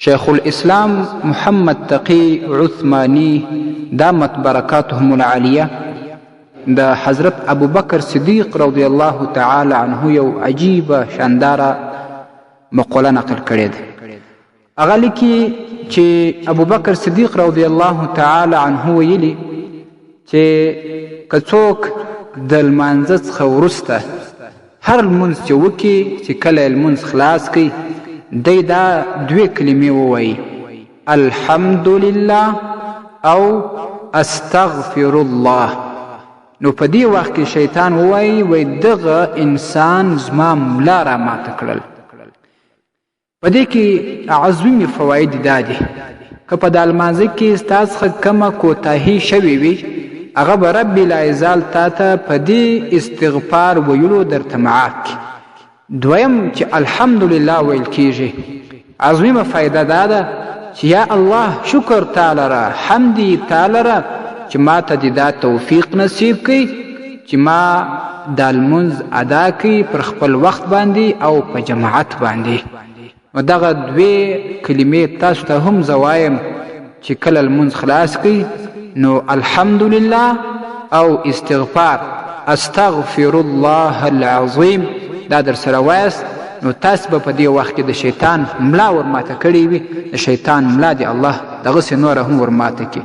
شیخ الاسلام محمد تقی عثماني دامت برکاتهم العالیه د حضرت ابوبکر صدیق رضی الله تعالی عنه یو عجیبه شانداره مقوله نقل کړې ده. هغه لیکي چې ابوبکر صدیق رضی الله تعالی عنه ویلي چې که څوک د لمانځه څخه وروسته هر لمونځ چې وکړي، چې کله یې لمونځ خلاص کړي، دی دا دوې کلمې ووایي، الحمدلله او استغفر الله، نو په دې وخت کې شیطان ووایي، وایي دغه انسان زما ملا را ماته کړل. په دې کې عظیمې فواید دا دي، که په دا لمانځه کې ستا څخه کومه کوتاهي شوې وي، هغه به رب لایزال تا ته په دې استغفار ویلو درته معاف کړي. دویم چې الحمدلله ویل کیږي، عظیمه فایده دا ده چې یا الله شکر تا لره، حمد تا لره چې ما ته دې دا توفیق نصیب کړي چې ما دا لمونځ ادا کړي پر خپل وخت باندې او په جماعت باندې. نو دغه دوې کلمې تاسو ته هم زه وایم چې کله لمونځ خلاص کړئ نو الحمدلله او استغفار استغفر الله العظیم دا در سره وایاست، نو تاسو به په دې وخت کې د شیطان ملا ورماته کړې وي. د شیطان ملا دې الله دغسې نوره هم ورماته کړي.